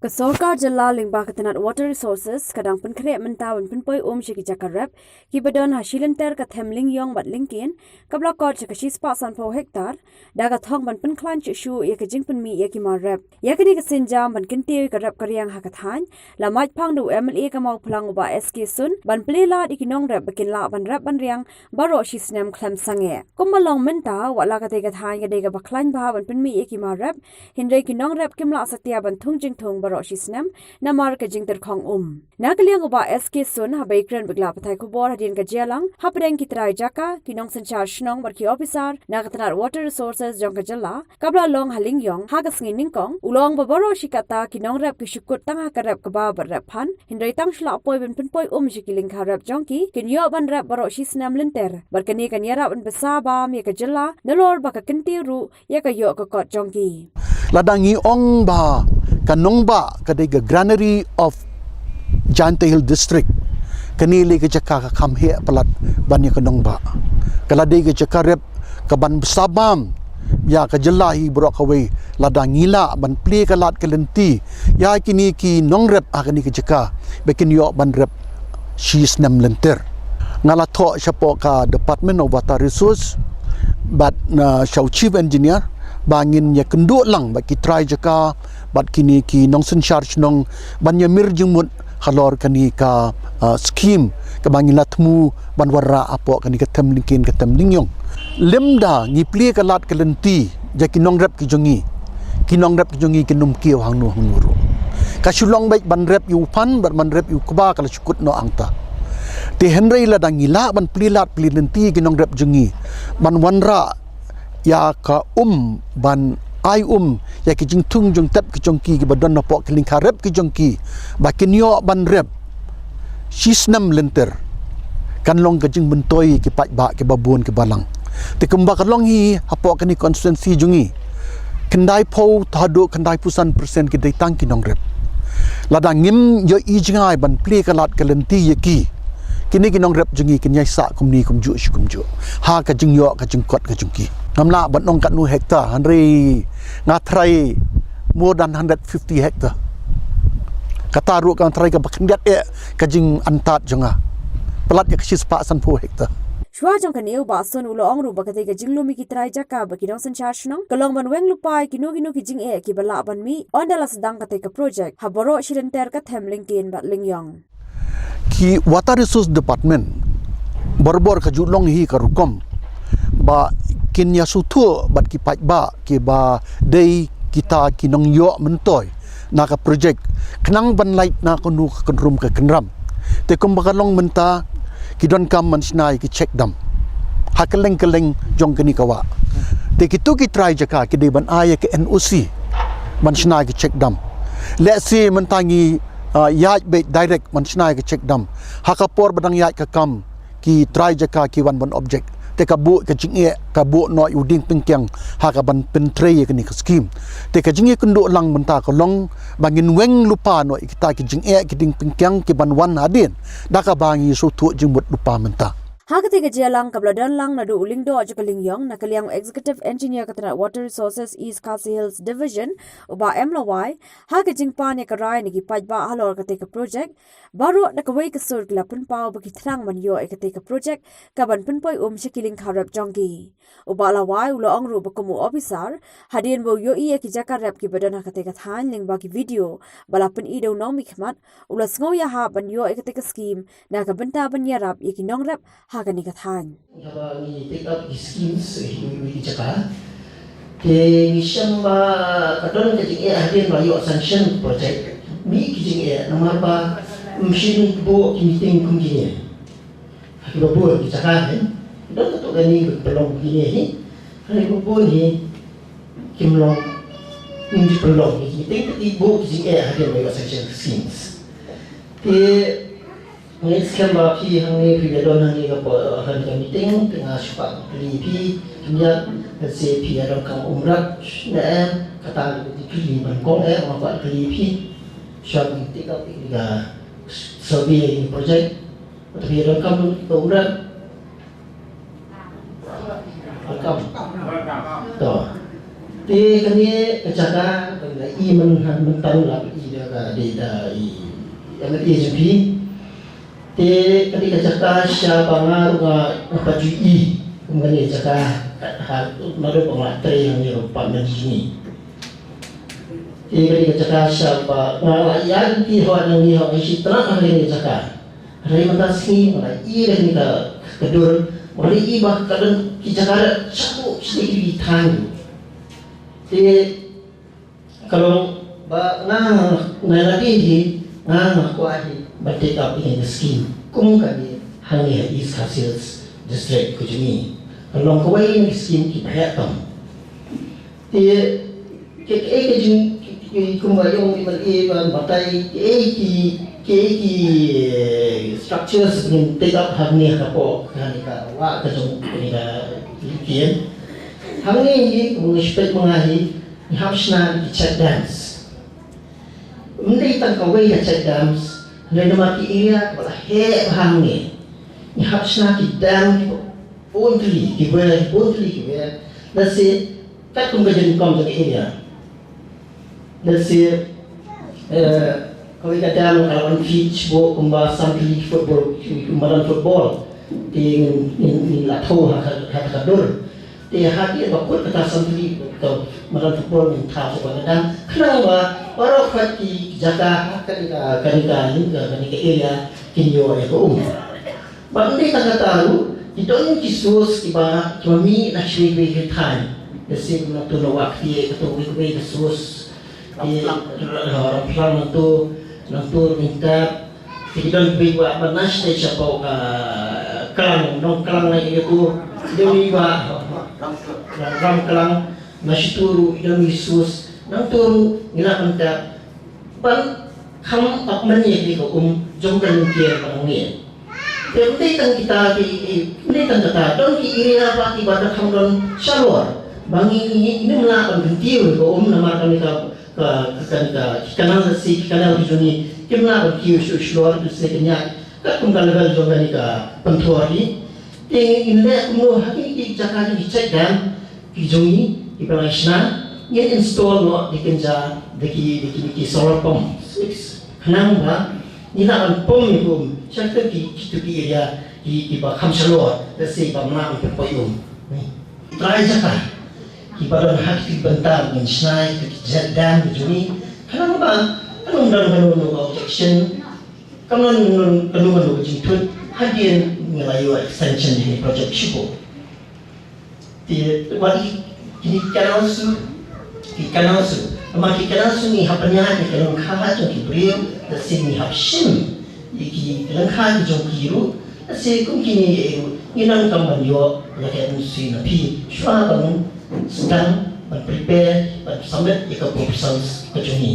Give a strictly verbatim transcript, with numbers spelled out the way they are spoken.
Ka sorkar jylla lyngba ka tnat Water Resources ka dang pynkhreh mynta ban pynpoi um sha ki jaka rep kiba don ha shilynter ka them Lyngïong bad Lyngkien, kaba la kot sha ka shispah sanphew hektar, da ka thong ban pynkhlaiñ shuh shuh ïa ka jingpynmih ïa ki mar rep. Ïa kane ka sienjam ban kyntiew ïa ka rep ka riang ha ka thaiñ, la mait phang da u M L A ka Mawphlang u Bah S K Sun ban plie lad ïa ki nongrep ba kin lah ban rep ban riang baroh shi snem khlem sangeh. Kumba long mynta, wat la katei ka thaiñ ka dei kaba khlaiñ bha ban pynmih ïa ki mar rep, hynrei ki nongrep kim lah satia ban thung jingthung baroh shi snem namar ka jingtyrkhong um. Na ka liang u Bah S K Sun, haba ïakren bad ki lad pathai khubor hadien ka jingïalang hapdeng ki trai jaka, ki nongsynshar shnong bad ki ophisar na ka tnat Water Resources jong ka jylla, kaba la long ha Lyngïong ha ka sngi Nyngkong, u la ong ba baroh shi katta ki nongrep ki shu kut tang ha ka rep kba bad rep phan, hynrei tang shu lah poi ban pynpoi um sha ki lyngkha rep jong ki, kin ïoh ban rep baroh shi snem lynter. Bad kane kan ïarap ban bsa bam ïa ka jylla, nalor ba ka kyntiew ruh ïa ka ïoh ka kot jong ki. Lada ngi ong ba ka nongbah ka dei ka granary of Jaintia Hills District, kane lei ka jaka ka kham heh palat ban ïa ka nongbah. Ka la dei ka jaka rep kaban bsa bam ïa ka jylla hi baroh kawei, lada ngi lah ban plie ka lad ka lynti ïa kine ki nongrep ha kane ka jaka ba kin ïoh ban rep shi snem lynter. Nga la thoh shapoh ka Department of Water Resource bad na sha u Chief Engineer ba ngin ïakynduh lang bad ki trai jaka bad kine ki nongsynshar shnong ban ïamir jingmut halor kane ka, ah, skim kaba ngi la thmu ban wanrah hapoh kane ka them Lyngkien ka them Lyngïong. Lymda ngi plie ka lad ka lynti ïa ki nongrep ki jong ngi, ki nongrep ki jong ngi kin ym kiew hangno hangno ruh. Ka shu long beit ban rep ïa u phan bad ban rep ïa u kba, ka la shu kut noh hangta. Te hynrei lada ngi lah ban plie lad plie lynti ïa ki nongrep jong ngi ban wanrah ïa ka um, ban ai um ïa ki jingthung jingtep ki jong ki kiba don hapoh ki lyngkha rep ki jong ki ba kin ïoh ban rep shi snem lynter, kan long ka jingmyntoi ïa ki paidbah kiba bun kiba lang. Te kumba ka long hi hapoh kane constituency jong ngi, khyndai phew haduh khyndai phew san percent ki dei tang ki nongrep. Lada ngim ïohi jngai ban plie ka lad ka lynti ïa ki, kine ki nongrep jong ngi kin ïai sah kumne kumjuh shi kumjuh ha ka jingïoh ka jingkot ka jong ki. Ngam lah ban ong katno hektar, hynrei nga tharai more than hundred fifty hectare. Kata ruh ka tharai kaba khyndiat eh ka jingantad jong nga, palat ïa ka shispah sanphew hektar. Shuwa jong kane, u Bah Sun u la ong ruh ba katei ka jinglum ïa ki trai jaka bad ki nongsynshar shnong ka long ban weng lypa ïa kino kino ki jingeh kiba lah ban mih ynda la sdang katei ka projek ha baroh shilynter ka them Lyngkien bad Lyngïong. Ki Water Resource Department barabor ka ju long hi ka rukom ba kin ïasngewthuh bad ki paidbah kiba dei kita ki nongïoh myntoi na ka projek, khnang ban lait na kano ka kynrum ka kynram. Te kumba ka long mynta, ki donkam ban shna ïa ki check dam ha kylleng kylleng jong kane ka wah. Te kito ki trai jaka ki dei ban ai ïa ka N O C ban shna ïa ki check dam. Lehse mynta ngi, ah, ïaid beit direct ban shna ïa ka check dam. Ha ka por ba dang ïaid ka kam, ki trai jaka ki wan ban object. Te ka buh ka jingeh, ka buh noh ïa u dieng pynkiang ha kaban pyntrei ïa kane ka skim. Te ka jingïakynduh lang mynta ka long ba ngin weng lypa noh ïa kita ki jingeh ki dieng pynkiang kiban wan hadien, da kaba ngi sngewthuh jingmut lypa mynta. Ha katei ka jingïalang kaba la don lang naduh u lyngdoh jong ka Lyngïong na ka liang u Executive Engineer ka tnat Water Resources East Khasi Hills Division, u Bah M Lawai, ha ka jingpan ïa ka rai na ki paidbah halor katei ka projek, baroh da kawei ka sur ki la pynpaw ba ki thrang ban ïoh ïa katei ka projek kaban pynpoi um sha ki lyngkha rep jong ki. U Bah Lawai u la ong ruh ba kum u ophisar, hadien ba u ïohi ïa ki jaka rep kiba don ha katei ka thaiñ lyngba ki video ba la pyni da u nongmihkhmat, u la sngew ïahap ban ïoh ïa katei ka skim na ka bynta ban ïarap ïa ki nongrep ha kane ka thaiñ. Haba ngi take up ki schemes, eh, ki, ki jaka, te ngi shem ba ka don ka jingeh hadien ba ïoh sanction project. Mih ki jingeh namar ba ym shym buh ki meeting kum kine. Ha kiba bun ki jaka, eh, don katto katne kiba pynlong kum kine hi. Ha kiba bun hi kim long, kim ju pynlong ki meeting, te ki buh ki jingeh hadien ba ïoh sanction schemes. Te Ngi skhem ba phi hangne phi la don hangne ka por, hangne ka meeting, te nga shu pat kylli phi, pynïap, lehse phi ïa donkam um rep, ne em, kata ka dei ka kylli ban kong eh, nga pat kylli phi, shuwa phi take up ïa ka survey ïa ka project, te phi ïa donkam um rep. Welcome. To. Te kane ka jaka, ka i man, man tang la i da Dei da i M L A jong phi. Te ka dei ka jaka shisha ba nga ruh nga, nga pat ju i kum kane ka jaka, ha, naduh ba nga trei hangne ha department jong ngi. Te ka dei ka jaka shisha ba nga la ïa lynti hok nangne, hok ngi shu tnat ha kane ka jaka. Hynrei mynta sngi nga la i da kane ka, ka dur, nga la i ba ka don ki jaka da shapoh shisha ki thaiñ. Te ka long ba nga, nga la dei hi, nga, nga kwah hi ban take up ïa kane ka scheme kum kane hangne ha East Khasi Hills District ka jong ngi. Ka long kawei na ki scheme kiba heh tam. Te kaei ka jing, kumba ong i M L A ba batai, kaei ki, kaei ki, eh, structures ngin take up hangne hapoh kane ka wah ka jong kane ka Lykien. Hangne hi, kumba nga shu peit ma nga hi, ngi hap shna ki check dams. Ym dei tang kawei ka check dams, hynrei namar ki area ba la heh bha hangne, ngi hap shna ki dam kiba bun tylli, kiba bun tylli kiba, lehse katkum ka jingkham jong ka area. Lehse, eh, kawei ka dam ka la wan feet shibun kumba san tylli football, kumba dang football. Te ngin, ngin, ngin la thew ha ka, ha ka dur. Te hadien ba kut kata san tylli, to, madan football ngin thaw sha kawei ka dam. Khnang ba baroh khoit ki jaka ha kane ka, kane ka, kane ka, kane ka area kin ïoh ïa ka um. Bad ym dei tang kata ruh, ki don ki source kiba, kiba mih na kiwei kiwei ki thaiñ. Lehse kumno to na Wah Ktieh, kato kawei kawei ka source. Te, Ramphlang nangto, nangto ruh ngin tap. Te ki don kiwei ba, ba na shatei shapoh ka Klang, Nongklang na ïa ko. Ki don kiwei ba, Ramklang, na shatei ruh, ki don ki source. Nangto ruh, ngi lah ban tap. Ban kham augment ïa ka um jong ka Lykien ba ngi. Te ym dei tang kita ki, ym dei tang kita, don ki area ba kiba da kham don shalor. Ba ngi, ngi, ngim lah ban kyntiew ïa ka um namar kane ka, ka, ka, ka, ka, ki canal, lehse ki canal ki jong ngi kim lah ban kiew shuh shalor, lehse kan ïaid katkum ka level jong kane ka pynthor hi. Te ngin leh kumno ha kine ki jaka ki check dam ki jong ngi, kiba la shna, ngin install noh da ki kynja, da ki, da ki, da ki solar pump, six. Khnang ba ngi lah ban pump ïa ka um sha kito ki, kito ki area ki, kiba kham shalor, lehse ba ym lah ban pynpoi um. Trai jaka kiba don ha kito ki bynta ngin shna ïa ki check dam ki jong ngi. Khnang ba kan ym don kano kano ka objection, kan ym don kano kano ka jingthut hadien ngi la ïoh extension ïa kine ki project shibun. Te wat i, kine ki canal shu, ki canal shu. Namar ki canal shu ngi hap pynïaid ïa ka lyngkha jong ki briew, lehse ngi hap shim ïa ki lyngkha ki jong ki ruh, lehse kum kine ïa ruh ngin nang kam ban ïoh ïa ka M O C na phi shuwa ban sdang, ban prepare, ban submit ïa ka proposals ka jong ngi.